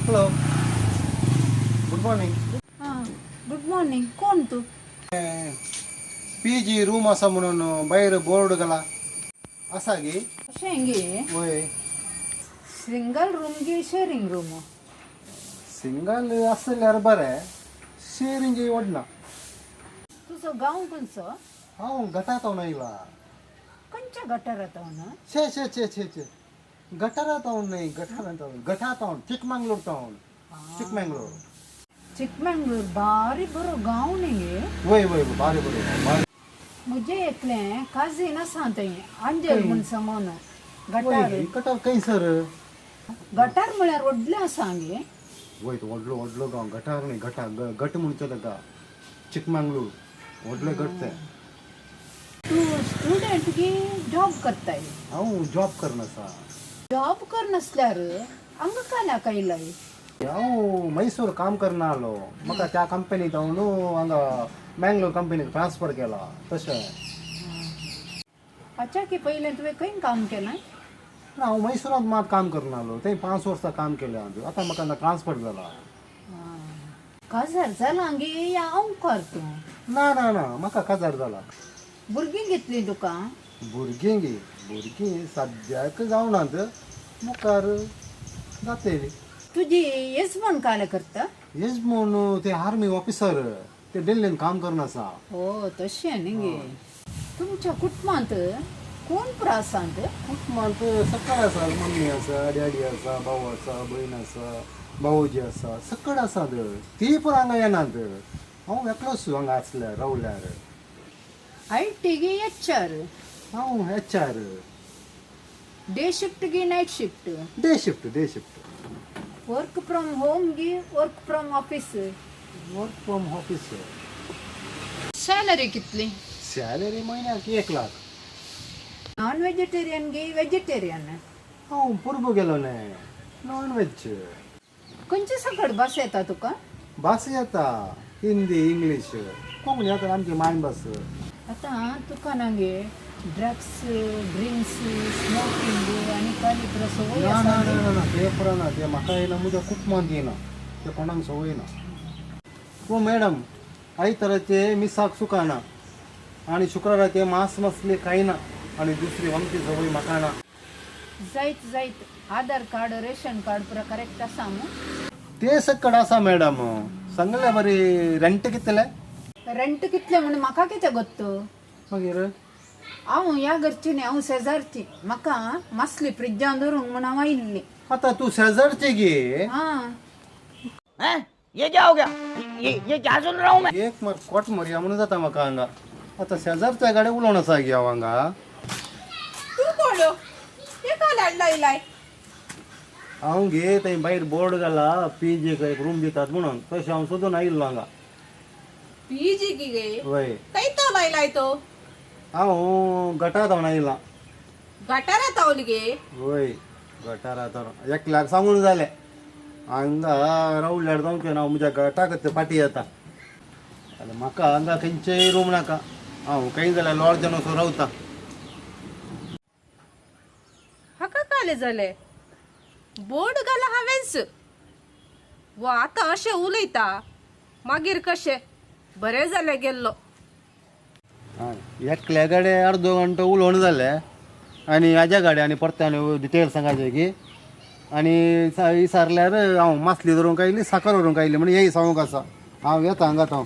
Hello, good morning. हां, good morning. कोण तूं? पी जी रूम आसा म्हणून भायर बोर्ड घाला आसा गे? अशें गे? वय. सिंगल रूम गे शेअरिंग रूम? सिंगल आसल्यार बरें, शेअरिंग व्हडना. तुजो गांव खंयचो? हांव गटारांत आयला. खंयच्या गटारांत? छे छे छे छे छे, गटारांत न्हय, गटारांत, गटात, चिकमंगलूर टावन, चिकमंगलूर. चिकमंगळूर बारी बरो गांव न्ही गे? वय वय, बारी बरो बारी. म्हजें एकलें काजीन आसा थंय, अंजल म्हूण सांगून गटार. वय, गटार खंयसर? गटार म्हळ्यार व्हडलें आसा गे. वय, तो व्हडलो व्हडलो गांव. गटार न्हय, गटा, गट म्हणचे ताका. चिकमंगलूर व्हडले गट ते. तूं स्टुडंट गी जॉब करताय? हांव जॉब करना आसा. जॉब करनासल्यार हांगा काल्याक आयलाय? हांव मैसूर काम करना आलो. म्हाका त्या कंपनीत हांव न्हू हांगा मँगलोर कंपनीक ट्रान्सफर केला तशें. हाच्या की पयलें तुवें खंय काम केलां? ना, हांव मैसुरांत मात काम करना आलो. थंय 5 वर्सां काम केलें हांवें. आतां म्हाका हांगा ट्रान्सफर जाला. काजार जालां गे या अंकार तूं? ना ना ना, म्हाका काजार जाला. भुरगीं घेतलीं तुका? भुरगीं गे? भुरगीं सद्याक जावनात, मुखार जातली. तुजी येजमान काले करता? येजमान ते आर्मी ऑफिसर, ते दिल्लीन काम करना आसा. हो, तशें न्ही गे. तुमच्या कुटुंबांत कोण पुरो आसात? कुटुंबांत सगळे आसा. मम्मी आसा, डॅडी आसा, भाऊ आसा, भयण आसा, भावोजी आसा, सगळे आसात. ती पण हांगा येनात. हांव एकलोच हांगा आसल्यार रावल्यार. I T गे एच आर? हांव एच आर. डे शिफ्ट गे night shift? Day shift, day shift. Work from home गे work from office? Work from office. Salary कितली? सॅलरी म्हयन्याक 1 लाख. नॉन व्हेजिटेरियन गे व्हेजिटेरियन? हांव पुर्ब गेलो न्हय, नॉन व्हेज. खंयचे सकट भास येता तुका? भास येता, हिंदी, इंग्लीश, कोंकणी येता, आमची मायभास. आतां तुका ना गे ड्रग्स, ड्रिंक्स, स्मोकिंग आनी काली पुरो संवय ना. आसा ना. गे? ना ना ना, ते पुरो ना. ते म्हाका येयना, म्हज्या कुटुंबांत येयना, ते कोणाक संवय ना. ओ मॅडम, आयताराचे मिसाक चुकाना आनी शुक्राराचे मांस मसले खायना आनी दुसरी आमची संवय म्हाका ना. जायत जायत. आधार कार्ड, रेशन कार्ड पुरो करेक्ट आसा मू? ते सकड आसा मॅडम. सांगले बरी, रेंट कितले? रेंट कितले म्हण म्हाका कितें गोत्त? मागीर? हांव ह्या घरची न्ही, हांव शेजारची. म्हाका मासली फ्रिज्जान दवरूंक म्हण हांव आयिल्ली. आतां तूं शेजारची गे? आं. हैं? ये क्या हो गया? ये क्या सुन रहा हूँ मैं? एक मर कोट मरया म्हणून जाता म्हाका हांगा. आतां शेजारच्या गाडे उलोवन आसा गे हांव हांगा. तूं कोण? हे का लाडला इलाय? हांव गे थंय भायर बोर्ड घाला, पी जी एक रूम दितात म्हणून, तशें हांव सोदून आयिल्लो हांगा. पीजी की गे? वय. खंय लायलाय तो? हांव गटारांत आयला. गटारात तावली गे? वय, गटारांत. एकल्याक सांगून जालें, हांगा रावल्यार जावचें ना, म्हज्या गटाक ते फाटी येता. आनी म्हाका हांगा खंयचेय रूम नाका. हांव खंय जाल्यार लॉर्जान वचून रावता. हाका काले जाले? बोर्ड घाला हांवेंच व आतां अशें उलयता, मागीर कशें? बरें जालें गेल्लो. आं, एकल्या गाडे अर्दो घंटो उलोवन जालें आनी हाज्या गाडे आनी परते आनी डिटेल सांगाचे की आनी विचारल्यार हांव मासली धरूंक आयली, साकर व्हरूंक आयली म्हण येई सांगूंक आसा. हांव येता हांगात हांव.